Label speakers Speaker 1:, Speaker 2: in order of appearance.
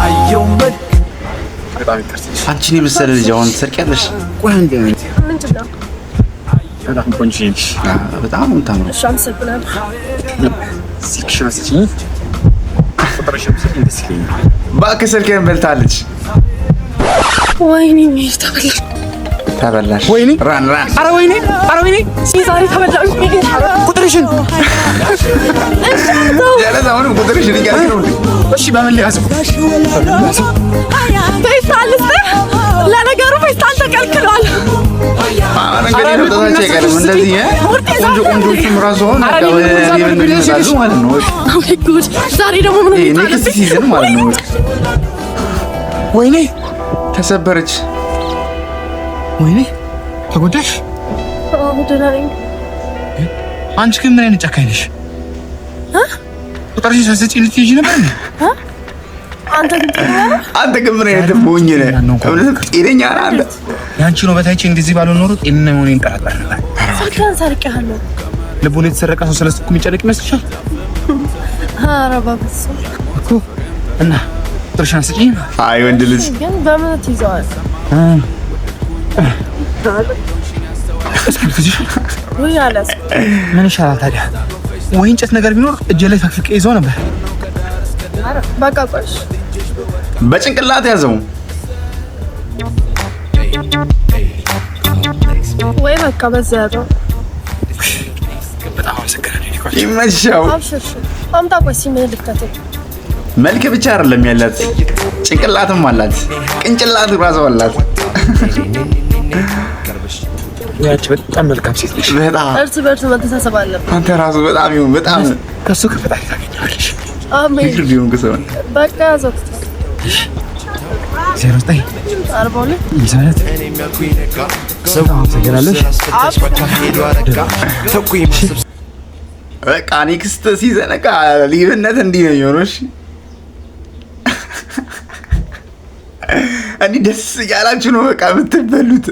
Speaker 1: አየው መልክ።
Speaker 2: በጣም ይቅርታ።
Speaker 3: አንቺን የመሰለ ልጅ አሁን ትሰርቂያለሽ?
Speaker 2: ቆይ አንዴ።
Speaker 4: ምንድን ነው?
Speaker 2: በጣም ቆንጆ ነሽ።
Speaker 3: በጣም ነው የምታምረው።
Speaker 4: እሺ፣ አመሰግናለሁ።
Speaker 2: ስልክሽን ስጪኝ። ቁጥርሽን ብትሰጪኝ ደስ ይለኛል።
Speaker 3: እባክህ ስልክህን በልታለች።
Speaker 4: ወይኔ ሚል ተበላሽ።
Speaker 3: ተበላሽ።
Speaker 2: ወይኔ!
Speaker 3: Run, run!
Speaker 2: ኧረ ወይኔ! ኧረ ወይኔ!
Speaker 4: ዛሬ ተበላሽ።
Speaker 2: ቁጥርሽን።
Speaker 3: ጀለስ አሁንም ቁጥርሽን እያልክ ነው እንዴ?
Speaker 2: እሺ፣ በምን ሊያዘው?
Speaker 4: ፌስታል ልስጥህ? ለነገሩ ፌስታል ተከልክሏል።
Speaker 3: አሁን እንግዲህ መምጣታቸው አይቀርም። እንደዚህ ቆንጆ ቆንጆቹም ራሱ አሁን በቃ ወደ ሌብነት ይመጣሉ ማለት ነው።
Speaker 4: ወይ ጉድ! ዛሬ ደግሞ ምን
Speaker 3: ይሄ next season ማለት ነው።
Speaker 2: ወይኔ!
Speaker 3: ተሰበረች።
Speaker 2: ወይኔ፣ ተጎዳሽ?
Speaker 4: ደህና ነኝ።
Speaker 2: አንቺ ግን ምን አይነት ጨካኝ ነሽ? ቁጥርሽን ሳትሰጪኝ ልትሄጂ ነበር እንዴ?
Speaker 4: አንተ ግን ጤነኛ ነህ?
Speaker 3: አንተ ግን ምን አይነት ሞኝ ነህ? እውነትም ጤነኛ ነህ አንተ?
Speaker 2: የአንቺ ነው በታች እንደዚህ ባልሆን ኖሮ ጤነኛ መሆኔን እጠራጠር ነበር።
Speaker 4: ስልክህን ሰርቄሃለሁ።
Speaker 2: ልቡን የተሰረቀ ሰው ስለ ስልኩ የሚጨነቅ ይመስልሻል?
Speaker 4: ኧረ በፍፁም።
Speaker 2: እኮ እና ቁጥርሽን ስጪኝ።
Speaker 3: አይ ወንድ ልጅ።
Speaker 4: ግን በምን ትይዘዋለህ?
Speaker 2: እስክሪብቶ ይዘሽ?
Speaker 4: ውይ፣ አልያዝኩም።
Speaker 2: ምን ይሻላል ታዲያ? ወይ እንጨት ነገር ቢኖር እጄ ላይ ፈቅፍቄ ይዘው ነበር።
Speaker 4: በቃ ቆይ።
Speaker 3: በጭንቅላት ያዘው።
Speaker 4: ወይ በቃ በዛ ያዘው።
Speaker 2: በጣም አመሰግናለሁ። የኔ ቆንጆ።
Speaker 3: ይመችሻው።
Speaker 4: አብሽር። እሺ። አምጣ፣ ቆይ ሲምህን ልክተትል።
Speaker 3: መልክ ብቻ አይደለም ያላት፣ ጭንቅላትም አላት። ቅንጭላት ራሱ አላት።
Speaker 2: ያቺ በጣም መልካም ሴት ነሽ።
Speaker 3: በጣም።
Speaker 4: እርስ በእርስ መተሳሰብ አለብን።
Speaker 3: አንተ ራሱ በጣም ይሁን በጣም።
Speaker 2: ከሱ ከፈጣሪ ታገኘዋለሽ።
Speaker 4: አሜን።
Speaker 3: ይቅር ቢሆን ከሰው።
Speaker 4: በቃ ያዘው።
Speaker 2: 09
Speaker 4: 42
Speaker 2: 52። በጣም አመሰግናለሽ።
Speaker 3: በቃ next season በቃ ልዩነት እንዲህ ነው የሚሆነው። እሺ፣ እንዲህ ደስ እያላችሁ ነው በቃ የምትበሉት።